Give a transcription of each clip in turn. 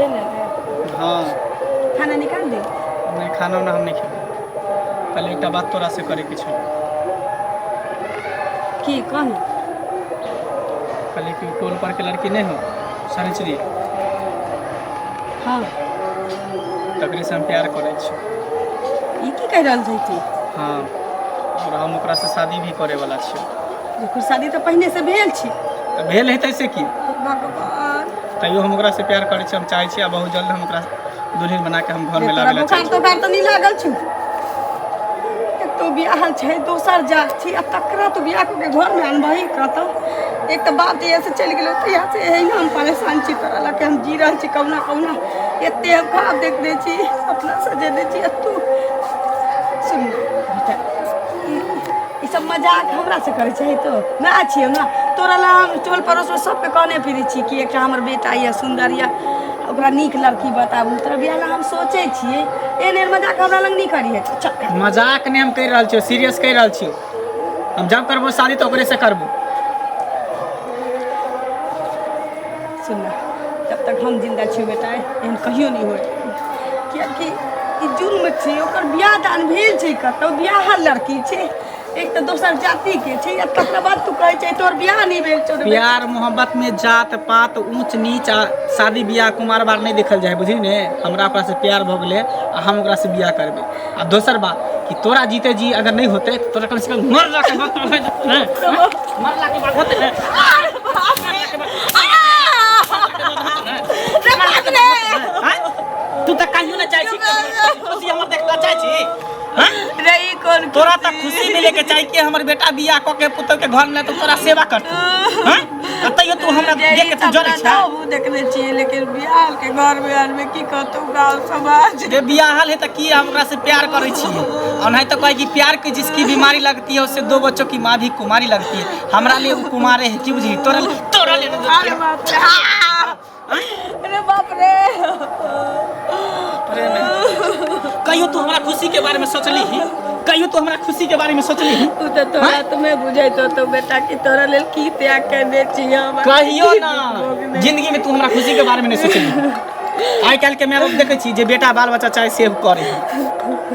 चलि एलै? हाँ। खाना निकाल दे। नहि, खाना उना हम नहि खेबै। पहिले एकटा बात तोरा से करैके छौ। की कह ने। कहलियै कि टोल पर के लड़की नहि हो शनिचरी? हाँ। तकरे से हम प्यार करै छी। ई की कहि रहल छै तू? हाँ, और हम ओकरा से शादी भी करे वाला छी। ओकर शादी तऽ पहिने से भेल छै। तऽ भेल हेतै से की? भगवान। तैयो हम ओकरा से प्यार करै छी, हम चाहै छी आ बहुत जल्द हम ओकरा दुल्हन बना के हम घर में तोरा लाबे ला बोखार चाहै छी। तोखार तऽ नहि लागल छौ? एक तो बियाहल छै, दोसर जात छी, आ तकरा तो बियाह कऽ के घरमे अनबही कतऽ? एक तऽ बाप जहिया से चलि गेलै तहिया से एहिना हम परेशान छी। तोरा लऽ के हम जी रहल छी कहुना कहुना। एते हम ख्वाब देखने छी, सपना सजेने छी, आ तू। सुन बेटा, ई सब मजाक हमरा से करै छै तो ना छियै ना। तोरा ला हम टोल पड़ोसमे सबके कहने फिरै छी कि एकटा हमर बेटा यऽ, सुन्दर यऽ, ओकरा नीक लड़की बताबू। तोरा बियाह ला हम सोचै छियै। एहन एहन मजाक हमरा लग नहि करिहे, चल। मजाक नहि हम कहि रहल छियौ, सीरियस कहि रहल छियौ। हम जब करबो शादी तऽ ओकरे से करबो। सुन ना, जब तक हम जिंदा छियै बेटा, एहन कहियो नहि होय, कियाकि ई जुल्म छै। ओकर बियाह दान भेल छै कतौ, बियाहल लड़की छै, एक तऽ दोसर जाति के छै, आ तकरा बाद तू कहै छै तोहर बियाह नहि भेल छौ रे बेटा। प्यार मोहब्बत में जात पात, ऊंच नीच आ शादी बियाह कुमार बार नहि देखल जाय, बुझली ने? हमरा ओकरा से प्यार भऽ गेलै आ हम ओकरा से बियाह करबै। आ दोसर बात कि तोरा जीते जी अगर नहीं होते तो तोरा कम से कम मरला के बाद तो होते ने, मरला के बाद होते ने। आँय? तू तऽ कहियो ना चाहै छी खुशी हमर देखला चाहै छी, हाँ? रे, ई कोन? तोरा तऽ खुशी मिले के चाही कि हमर बेटा बियाह कऽ के पुतोह के घर में तो तोरा सेवा करतौ, हाँ? आ तैयो तू हमरा देख के तू जरै छै। हमहूँ देखने छियै, लेकिन बियाह के घर में आर में की कहतौ गाँव समाज? जे बियाहल है तऽ की, हम ओकरा से प्यार करै छियै। और नहीं तो कहे कि प्यार की जिसकी बीमारी लगती है, उससे दो बच्चों की माँ भी कुमारी लगती है। हमरा लिए वो कुमारे है, की बुझी? तोरा तोरा लिए अरे बाप रे, अरे बाप रे। अरे नहीं। कहियो तू हमरा खुशी के बारे में सोचली ही? कहियो तू हमरा खुशी के बारे में सोचली ही? तू तऽ तोरा तुम्हें बुझैत होतौ बेटा कि तोरा लेल की त्याग केने छी हम। कहियो ना जिंदगी में तू हमरा खुशी के बारे में नहीं सोचली। आइ काल्हि के माय बाप देखै छी जे बेटा बाल बच्चा चाहे सेव करे,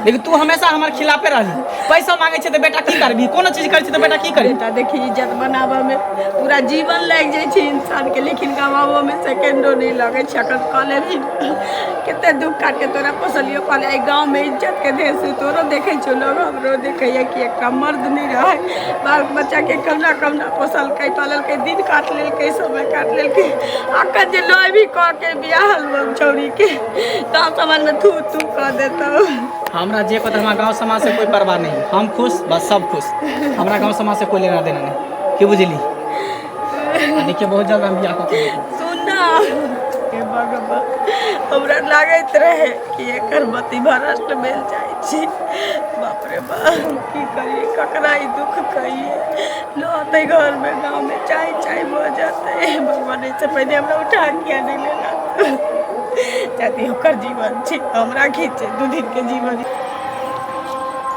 लेकिन तू हमेशा हमर खिलाफे रहली। पैसा मांगे छै तऽ बेटा की करबी? कोनो चीज करै छै तऽ बेटा की करबी? बेटा देखी, इज्जत बनाबऽ में पूरा जीवन लागि जाइ छै इंसान के, लेकिन गवाबऽ में सेकेंडो नहि लगै छै। अखन कऽ लेबही? कते दुख काट के तोरा पोसलियो पाले। एहि गाँव में इज्जत के ढेर से तोरो देखै छौ लोग, हमरो देखैया कि एकटा मर्द नहि रहै, बाल बच्चा के कहुना कहुना पोसलकै पाललकै, दिन काट लेलकै, समय काट लेलकै। अखन जे लय भी कऽ के बियाहल छौड़ी के गाँव समाज में थू थू कऽ देतौ। हमरा जे कहत, हमरा गाँव समाज से कोई परवाह नहीं। हम खुश, बस सब खुश। हमरा गाँव समाज से कोई लेना देना नहीं, की बुझली? आ देखिए, बहुत जल्द हम बियाह कऽ के लेबै। सुन ना, हे भगवान, हमरा लागैत रहे कि एकर मति भ्रष्ट भेल जाइ छै। बाप रे बाप, की करिए? ककरा ई दुख कहिए? लहतै घरमे, गाँवमे चाय चाय भऽ जेतै। भगवान, एहिसँ पहिने हमरा उठा किया नहि लेलक? यदि ओकर जीवन छै, हमरा की छै 2 दिनके जीवन?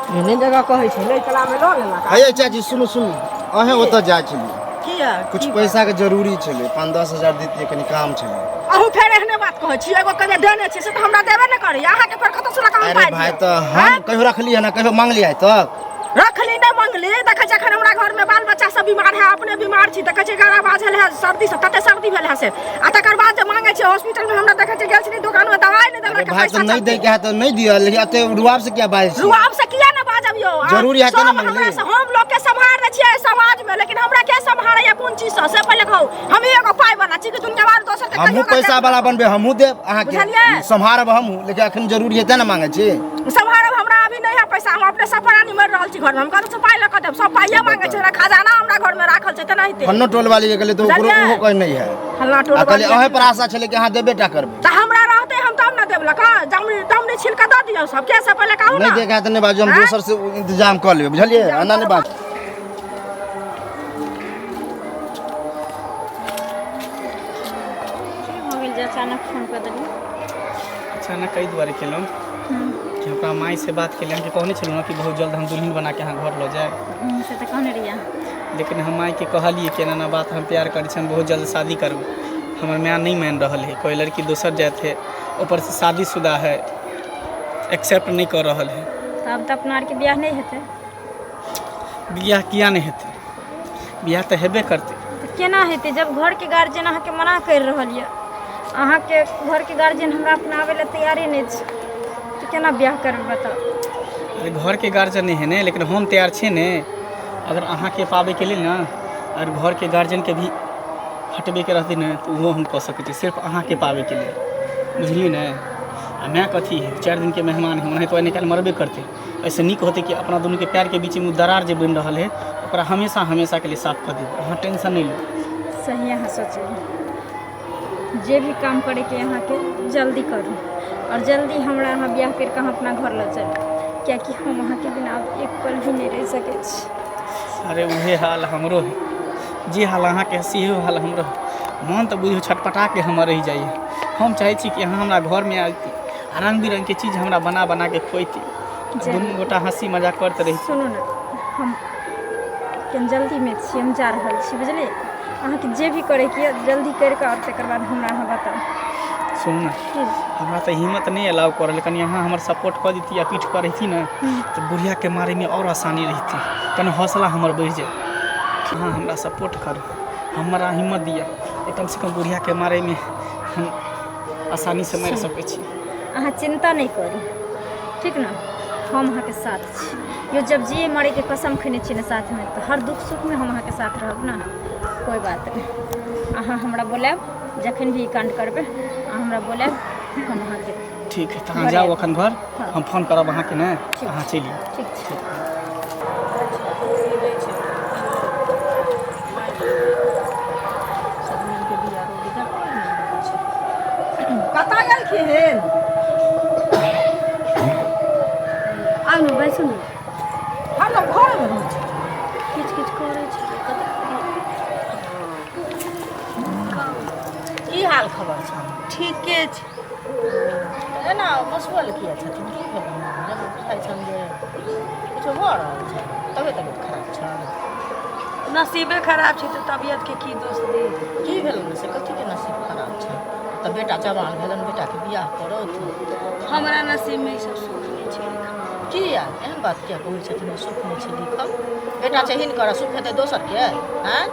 एहने जगह कहै छै लै कलामे लऽ लेलक। हे चाची, सुनू सुनू, अहें ओतऽ जाइ छलियै। किया? कुछ पैसाके जरूरी छलै, 5-10 हजार दैतियै, कनि काम छलै। अहूँ फेर एहने बात कहै छी। एगो कहिया देने छी से तऽ हमरा देबे नहि करैया। अहाँके फेर कतऽ से लऽ कऽ हम अरे पाइ भाय दिअ? तऽ हम कहियो रखली है ना कहियो मांगली है तक? रखली नहि मंगली। देखै छी अखन हमरा घरमे बाल बच्चा सब बीमार है, अपने बीमार छी। देखै छी गला बाझल है सर्दी से, तते सर्दी भेल है से। आ तकर बाद जे मांगे छी हॉस्पिटल में हमरा, देखै छी गेल छी दुकान में, दवाई नहि अरे देलक। भाय पैसा तऽ नहि चलते। दैके है तऽ नहि दिअ, लेकिन एते रुआब से किया बाजै छी? रुआब से किया ने बाजब यौ? आ जरूरी है तऽ ने सब मंगली। हमरा से हम लोग के सम्हार छियै समाज में, लेकिन हमरा के सम्हारैया कोन चीज से, से पहिले कहू। हम एगो पाइ वाला छी कि दुनिया वाला दोसर के हमहूँ कहियो पैसा वाला बनबै, हमहूँ देब अहाँके। बुझलियै? सम्हारब हमहूँ, लेकिन अखन जरूरी है तेँ ने मांगै छी। सम्हारब। हमरा अभी नहीं है पैसा, हम अपने सब प्राणी मरि रहल छी घर में। हम कतौ से पाइ लऽ कऽ देब? सब पाइये मांगे छै। हमरा खजाना हमरा घर में राखल छै तेनाहिते। फन्नो टोल वाली के गेलै तऽ ओकरो बुझलियै? ओहो कहै नहि है। फल्लाँ टोल आ कहलियै वाली। अहें पर आशा छलै कि अहाँ देबे टा करबै। तऽ हमरा रहतै हम तब ने देब लऽ कऽ। दमनी दमनी छील कऽ दऽ दियौ सबके, से पहिले कहू नहि ने। देखा तऽ नहि बाजू, हम आँय? दोसर से इंतजाम कऽ लेबै, बुझलियै? एना नहि बाजू। की भऽ गेल जे अचानक फोन कऽ देलियै? अचानक एहि दुआरे केलहुँ कि हमरा मायसँ बात केलियै कि कहने छलहुँ ने कि बहुत जल्द हम दुल्हन बना के अहाँ घर लऽ जायब। से तऽ कहने रहियै अहाँ। लेकिन हम मायके कहलियै कि एना एना बात, हम प्यार करै छी, हम बहुत जल्द शादी करबै। हमर माय नहि मानि रहल है, कोई लड़की दोसर जात है, ऊपरसँ शादीशुदा है, एक्सेप्ट नहि कऽ रहल है। तऽ आब तऽ अपना आरके बियाह नहि हेतै। बियाह किया नहि हेतै? बियाह तऽ हेबे करतै। तऽ केना हेतै जब घरके गार्जियन अहाँके मना करि रहल यऽ? अहाँके घरके गार्जियन हमरा अपनाबै लए तैयारे नहि छै, तऽ केना बियाह करबै बताउ? अरे घरके गार्जियन नहि है ने, लेकिन हम तैयार छियै ने। अगर अहाँके पाबैके लेल ने, अगर घरके गार्जियनके भी हटबैके रहतै ने, तऽ ओहो हम कऽ सकै छी, सिर्फ अहाँके पाबैके लेल, बुझलियै ने? आ माय कथी है, 4 दिनके मेहमान है, ओनाहितो आइ काल्हि मरबे करतै। एहिसँ नीक होतै कि अपना दुनूके प्यारके बीचमे दरार जे बनि रहल है, ओकरा हमेशा हमेशाके लिए साफ कऽ देबै। अहाँ टेंशन नहि लू। सही अहाँ सोचलियै। जे भी काम करैके अहाँके जल्दी करू आओर जल्दी हमरा अहाँ बियाह करि कऽ अहाँ अपना घर लऽ चलू, कियाकि हम अहाँके बिना आब एक पल भी नहि रहि सकै छी। अरे उहे हाल हमरो है, जे हाल अहाँके है सेहो हाल हमरो है। मन तऽ बुझियौ छटपटाके हमर रहि जाइए। हम चाहै छी कि अहाँ हमरा घरमे आबिती आ रङ्ग बिरङ्गके चीज हमरा बना बनाके खुएती, दुनू गोटा हँसी मजाक करैत रही। सुनू ने, हम कनि जल्दीमे छी, हम जा रहल छी, बुझलियै? अहाँके जे भी करैके यऽ जल्दी करि कऽ आओर तकर बाद हमरा अहाँ बताउ। सुनू ने, की? हमरा तऽ हिम्मत नहि अलाउ कऽ रहल, कनि अहाँ हमर सपोर्ट कऽ दैती आ पीठ पर रहिती ने, तऽ बुढ़ियाके मारैमे आओर आसानी रहितै, कनि हौसला हमर बढ़ि जाय। अहाँ हमरा सपोर्ट करू, हमरा हिम्मत दिअ, कमसँ कम बुढ़ियाके मारैमे हम आसानीसँ मारि सकै छी। अहाँ चिन्ता नहि करू, ठीक ने? हम अहाँके साथ छी। यो जब जिए मरैके कसम खेने छी ने साथमे, तऽ हर दुख सुखमे हम अहाँके साथ रहब ने। कोइ बात नहि, अहाँ हमरा बोलायब जखन भी ई काण्ड करबै, अहाँ हमरा बोलायब, हम अहाँके। ठीक है, तऽ अहाँ जाउ एखन घर। हँ। हम फोन करब अहाँके ने, ठीक। अहाँ चलि आउ। ठीक छै। कतऽ गेलखिन? आउ ने, बैसू ने। हरदम घरेमे रहै छै। किछु किछु करै छै। की हाल खबर छै? ठीके छै। एना बसुअल किया छथिन? की भेलनि? जेना बुझाइ छनि जे किछो भऽ रहल छै, तबियत तबियत खराब छनि? नसीबे खराब छै तऽ तबियतके की दोष दी? की भेलनि से? कथीके नसीब खराब छै? तऽ बेटा जवान भेलनि, बेटाके बियाह करत। हमरा नसीबमे ई सब सुख नहि छै लिखल। किया एहन बात किया कहै छथिन सुख नहि छै लिखल? बेटा छै हिनकर, सुख हेतै दोसरके? आँय,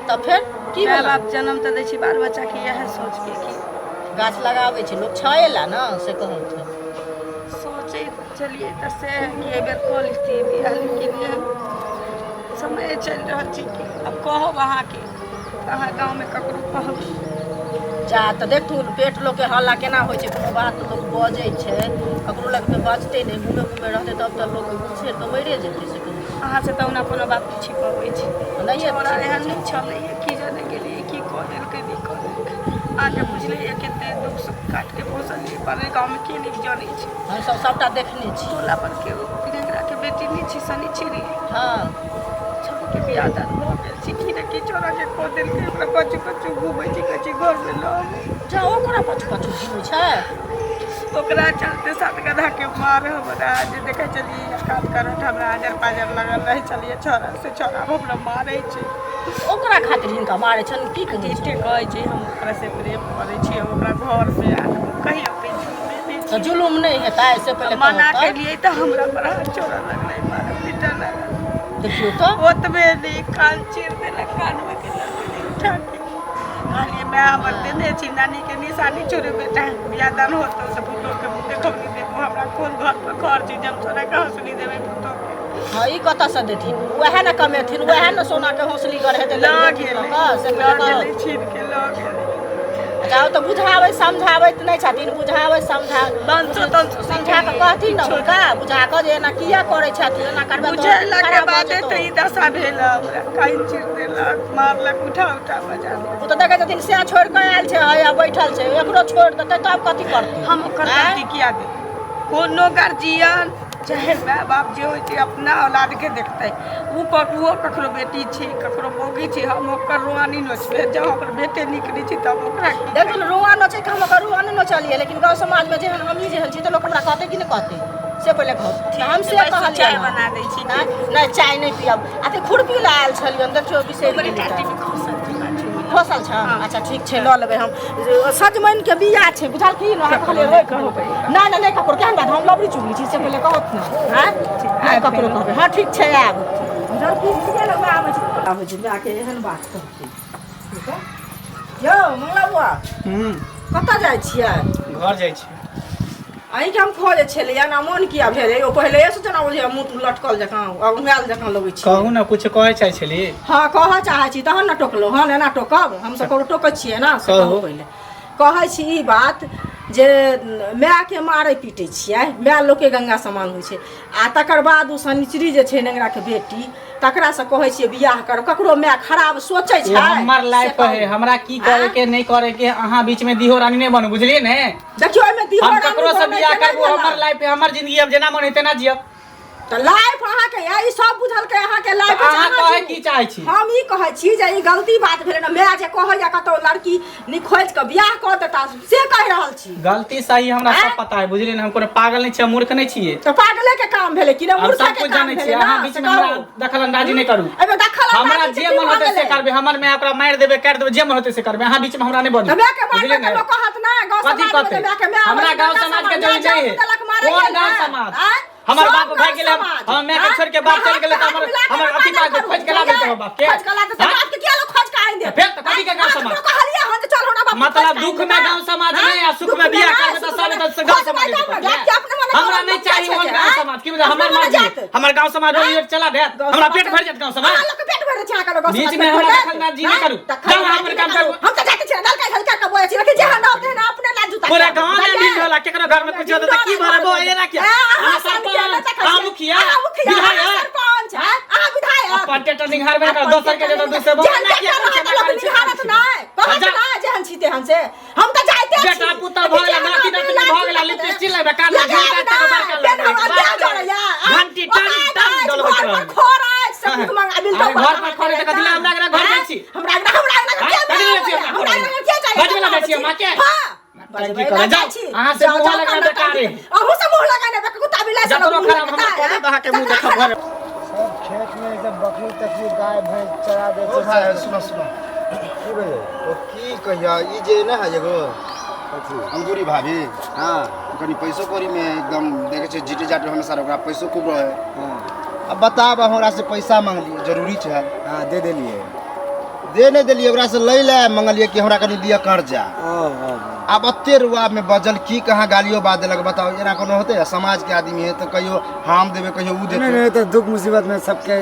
तऽ फेर की माय भेलनि? बाप जन्म तऽ दै छै बाल बच्चाके इएह सोचके कि गाछ लगाबै छै लोक छाए ला ने, से कहै छै। सोचै छलियै तऽ से कि एहिबेर कऽ लैतियै बियाह, लेकिन एहन समय चलि रहल छै कि आब कहब अहाँके तऽ अहाँ गाँवमे ककरो कहब? जा तऽ देखथुन पेट लोकके हल्ला केना होइ छै। कोनो बात लोक बजै छै, ककरो लगमे बजतै नहि, घूमे घूमे रहतै, तब तऽ लोक घुसि कऽ मरिए जेतै, से कहै छै। अहाँसँ तऽ ओना कोनो बात नहि छिपबै छी। नहिए। छोड़ा एहन नहि छलैए, की जाने गेलियै की कऽ देलकै, नहि कऽ देलकै। अहाँके बुझलैए कते दुख सुख काटिके पोसलियै पाललियै, गाँवमे के नहि जनै छै। हमसभ सभटा देखने छी। टोला पर केओ के बेटी नहि छी शनिचरी। हँ। छोड़ीके बियाह दान भऽ गेल छै, की ने की छोड़ाके कऽ देलकै, ओकरा पाछू पाछू घूमै छी, कहै छी घरमे लऽ आबू। जा, ओकरा पाछू पाछू घूमै छै? ओकरा चलते सात गधा के मार हमरा जे देखै छलियै काज करत, हमरा हाजर पाजर लगल रहै छलियै छौड़ा से, छौड़ा हमरा मारै छै। ओकरा खातिर हिनका मारै छनि? की कहै झूठे छै? कहै छै हम ओकरा से प्रेम करै छी, हम ओकरा घरमे आनब, कहियो के जुलमे नहि तऽ छी। जुलुम नहि हेतै से पहिले मना कहू तऽ। केलियै तऽ हमरा पर हाथ छोड़ऽ लगलै, मारऽ पीटऽ लागल। देखियौ तऽ। ओतबे नहि, कान चीर देलक, कानमे के लऽ गेलै उठा के। कहलियै माय हमर देने छी नानीके निशानी, छोड़े बेटा, बियाह दान होतौ से पुतोहके मुँह देखौनी देबो। हमरा कोन घर पर घर छै जे हम तोरा के हँसुली देबै पुतोहके? हँ, ई कतऽसँ देथिन? उएह ने कमेथिन, उएह ने सोनाके हौसली गढ़ेतै। लऽ देथिन गेलै। लऽ कऽ, से लऽ पहिले कहू। गेलै, छीन के लऽ गेलै। अच्छा, ओ तऽ बुझाबै समझाबैत नहि छथिन, बुझाबै समझा बंसो तंसो समझा कऽ कहथिन ने हुनका, बुझा कऽ जे एना किया करै छथिन, एना करबै तऽ बुझेला के खराब भऽ बादे जेतौ। तऽ ई दशा भेल हमरा, कान चीर देलक, मारलक उठा उठा बजा। ओ तऽ देखै छथिन सएह छोड़ि कऽ आयल छै, हैया बैठल छै, एकरो छोड़ि देतै तब कथी करतै? हम ओकर आँय? गलती किया देब? कोनो गार्जियन चाहे माय बाप जे होइ छै, अपना औलादके देखतै। ओ ओहो ककरो बेटी छै, ककरो मौगी छै। हम ओकर रोआनी नोचबै? जँ ओकर बेटे नीक नहि छै तऽ हम ओकरा की? देखियौ ने, रुआ नोचै के हम ओकर रुआ नहि नोचलियै, लेकिन गाँव समाजमे जेहन हमही जेहन छी तऽ लोक हमरा कहतै कि नहि कहतै, से पहिले कहू तऽ। हम से कहलियै चाय हँ। बना दै छी। नहि नहि, चाय नहि पियब। अथी खुरपी लए आयल छलियनि, देखियौ बिसरि ओकरे गेलियै। टाटी में खसल छै, पाछू में। खोसल छै। अच्छा ठीक छै, लऽ लेबै हम। सजमनि के बिया छै, बुझलखिन? अहाँ कहलियै रोकि लेबै। नहि नहि नहि ककरो केहन बात, हम लबड़ी चुगली छी से पहिले कहत ने। आँय, नहि ककरो कहबै। हँ ठीक छै, आयब। बुझलखिन? ठीके लग आबै छै, आबै छै। मायके एहन बात कहतै। ठीक है यौ मंगला बुआ, कतऽ जाइ छियै? घर जाइ छियै। अहीँके हम खोजै छलियै ने, मोन किया भेलै यौ? पहिलेसँ जेना बुझैया मुँह तू लटकल जकाँ अघुमायल जकाँ लगै छी। कहू ने, कुछ कहै चाहै छली? हँ, कहऽ चाहै छी तहन ने टोकलहुँ हन। एना टोकब? हमसब ककरो टोकै छियै ने से? कहू। कहू। पहिले कहै छी ई बात जे मायके मारै पीटै छियै, माय लोकके गंगा समान होइ छै, आ तकर बाद ओ शनिचरी जे छै नेंगराके बेटी, तकरासँ कहै छियै बियाह करब। ककरो माय खराब सोचै ओ छै? हमर से लाइफ कहू। है, हमरा की करे के नहीं करे के, अहाँ बीच में दिहो रानी नहीं बनू, बुझलिए ने? देखियौ, एहिमे दिहो हम रानी ककरो से बनैके बियाह नहि करबो, भेलै। हमर लाइफ है, हमर जिंदगी, हम जेना मन है तेना जियब। तऽ लाइफ अहाँके यऽ, ई सब बुझलकै अहाँके लाइफ। तऽ अहाँ कहै की चाहै छी? हम ई कहै छी जे ई गलती बात भेलै ने, माय जे कहैया कतौ लड़की निखोजि कऽ बियाह कऽ देता, से कहि रहल छी। गलती सही हमरा सब आँय? पता है, बुझलिए ने? हम कोनो पागल नहीं छियै, मूर्ख नहीं छियै। तऽ पागले के काम भेलै कि ने? हम मूर्ख सब के कुछ काम जानै भेलै छियै। ने अहाँ बीच से में हमरा कहू। दखल अंदाजी नहीं करू। एहिमे दखल हमरा अंदाजी जे छै, की मन भऽ होतै से गेलै? करबै, हमर माय ओकरा मारि देबै, काटि देबै, जे मन होतै से करबै, अहाँ बीच में हमरा नहीं बजू, तऽ मायके मारबै बुझलिए तऽ ने? लोक कहत ने गाँव कथी समाजमे जे कहतै? मायके माय हमरा अबै छै, गाँव गंगा समाज के समाज, जरूरी माय नहीं है। जान देलक मारै कोन गेल गाँव ने? समाज? आँय? हमर सब बाप भागि गाँव गेलै, समाज। हमर माय के आँय? छोड़ि के बाप चलि गेलै तऽ हाथ हमर मिला के हमर अथी बाजल बात करू, खोजि के ला देतै हमर बाप के। खोजि के ला देतै, आँय? बाप के किया लोक खोजि के आनि देत? फेर तऽ कथी के गाँव अहाँ समाज? ककरो कहलियै हन जे चल हमरा बाप के मतलब खोजि के दुख आनि में देतै? गाँव समाज आँय? नहीं आ सुख दुख में बियाह नहि, करबै तऽ सुख सब में तऽ गाँव खोजबै समाज तब ने, जाके अपने मने हमरा करब, नहीं लोक चाही छै ओहन जे, गाँव आँय? समाज की बुझा हमर अपने मने मर्जी जात। हमर गाँव समाज रोज रोज चला देत, गाँव हमरा समाज पेट भरि जायत गाँव समाज। अहाँ लोकके पेट भरि छै, अहाँके लोक गाँव बीच समाज में पेट हमरा भरि दखल अंदाजी नहीं आँय? करू। दखल जाउ अहाँ अंदाजी अपन काम नहि करू। हम तऽ जाते छियै, नलका झलका के बोलै छी, लेकिन जेहन रहत तेहन अपने ला जूता पूरा खायब, गाँव में बुझलियै? ढिल होला, केकरो घर में कुछ होता तऽ की भरबो एना किया? अहाँ अहाँ सन के नहि सरपंच, देखै अहाँ छियै। मुखिया, अहाँ मुखिया, अहाँ विधायक, सरपंच, आँय? अहाँ विधायक। अपन टेटर निहारबे कर, दोसर के जेतौ दोसर जेहन ना किया ट्रैक्टर कुछ रहत ना लोक करै छै। निहारत नहि, कहत जा। नहि जेहन छी तेहन से। हम तऽ जाइते छी। बेटा पुतहु भऽ गेला, लेकिन नाति जेहन नातिनी भऽ गेला, लिपस्टिक लेबै, कान में लगायब झुमका तक नहि, बड़का पेन लगबै। हमरा देह जरैया, आँय? घंटी टन ओतऽ टन अछि, डोलबैत घर पर रहू। खोर अछि, से भीख मंगा मिलतौ अरे घर पर खोर अछि तऽ कथी लए हमरा अंगना घर जाइ छी? हमरा अंगना, हमरा अंगना आँय? किया कथी लए जाइ छी हमरा हमरा अंगना किया जाइ? बजबै लए जाइ छी हमरा के? हाँ। टंकी करे जाउ। अहाँ से जाउ, मुँह जाउ, लगना काना बेकार है। अहूँ से मुँह लगाने बे कुत्ता बिलाइ से जतनो लोक मुँह खराब हमर लगेता है। कऽ देत अहाँके मुँह देखब घर। सब खेत में एकदम बकरी तकरी गाय भैंस चरा दै ओ छै। भाई, सुनो सुनो। की भेलै? ओ की कहिया, ई जे ने है एगो कथी? अंगूरी भाभी। हाँ। कनी पैसो कौड़ी में एकदम देखै छियै जीते जाटे हमेशा ओकरा पैसो खूब रहे। हाँ। अब बताब, हमरा से पैसा मांगलियै, जरूरी छै। हाँ, दे देलियै? दे नहि देलियै, ओकरा से लै लए मंगलियै कि हमरा कनी दिअ कर्जा। ओ ओ आब एते रुआब में बजल, की कहाँ गालियो बात देलक। बताओ, एना कोनो होतै? समाज के आदमी है तऽ कहियो हम देबै, कहियो उ नहि देतै। नहि, तऽ दुख मुसीबत में सबके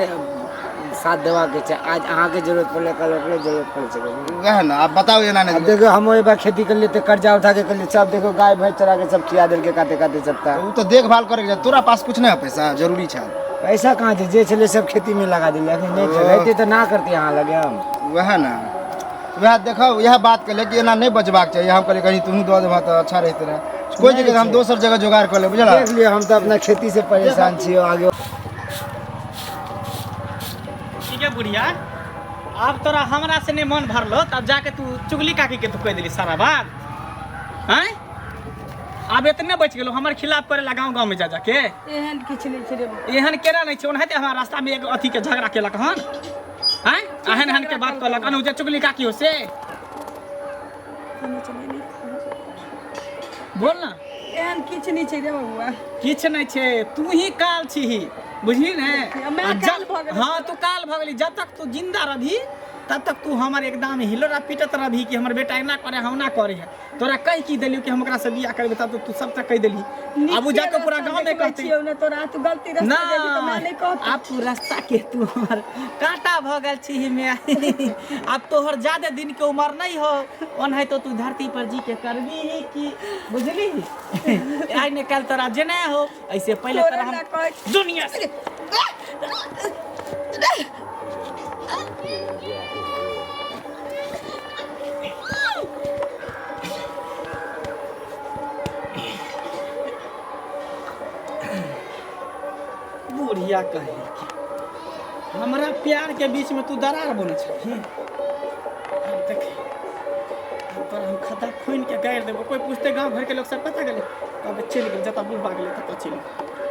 साथ देबाके छै। आज अहाँके जरूरत पड़लै, कल ओकरे जरूरत पड़ै छै। वएह ने, आब बताउ, एना आब नहि। देखियौ, हमहूँ एक बार खेती करलियै तऽ कर्जा उठा के करलियै। सब देखो गाय भैंस चरा के सब खिया देलकै काते काते सबटा। ओ तऽ देखभाल करे के छै। तोरा पास कुछ नहि है? पैसा जरूरी छै। पैसा कहाँ छै? जे छलै सब खेती में लगा देलियै। अखन नहि छै, रहितै तऽ ना करतियै अहाँ लगे हम। वएह ने, वएह देखो, इएह बात कहले कि एना नहि बजबाक चाही। हम कहलियै कहीं तूहू दऽ देबह तऽ अच्छा रहिते रहै। कोइ दिक्कत, हम दोसर जगह जोगाड़ कऽ लेब, बुझल? देख लियौ, हम तऽ अपना खेती से परेशान छियै आगे। ठीक है बुढ़िया, आब तोरा हमरा से नहीं मन भरलो तब जाके तू चुगली काकी के तू कह देली सारा बात। हैं, आब इतने बच गेलो हमर खिलाफ करे ला गाँव गाँव में जा जाके? एहन किछु नहि छै रे बौआ। एहन केना नहीं छै? ओनाहिते हमरा रास्ता में एगो अथी के झगड़ा केलक हन। हैं, एहन एहन के बात कहलक हन उ जे चुगली काकी हो से। कहने छलियै नहि कहू। बोल ना। एहन किछु नहि छै रे बबुआ। किछु नहि छै, तू ही काल छीही, बुझली ने? मैं आ काल भऽ गेलै। हाँ, तू काल भऽ गेली। जब तक तू जिंदा रहबी तब तक तू हमर एकदम हिलोरा पीटत रहबी कि हमर बेटा एना करे है, ओना करे है। तोरा कहि की देलियौ कि हम ओकरा से बियाह करबै, तब तो तू सब तक कहि देलही। आब उ जाके पूरा गाँव में कहतै। छियौ ने तोरा, तू गलती ना रास्ता जेबही तऽ माय नहि कहतौ। आब तू रास्ता के तू हमर कांटा भऽ गेल छी मे। आब तोहर ज्यादा दिन के उम्र नहीं हो, ओनाहितो तू धरती पर जी के करबी ही की, बुझली? आइ ने काल्हि तोरा जेना हो, ऐसे पहिले तोरे तोरा हम लए कहै छी। दुनिया से बुढ़िया कहे कि हमरा प्यार के बीच में तू दरार बनै छही। आब देख, आब तोरा हम खद्दा खूनि के गाड़ि देबो। कोई पूछते गाँव घर के लोग सब पता गेलै, तब चलि गेल जतऽ बुढ़बा गेलै ततऽ चलि गेल।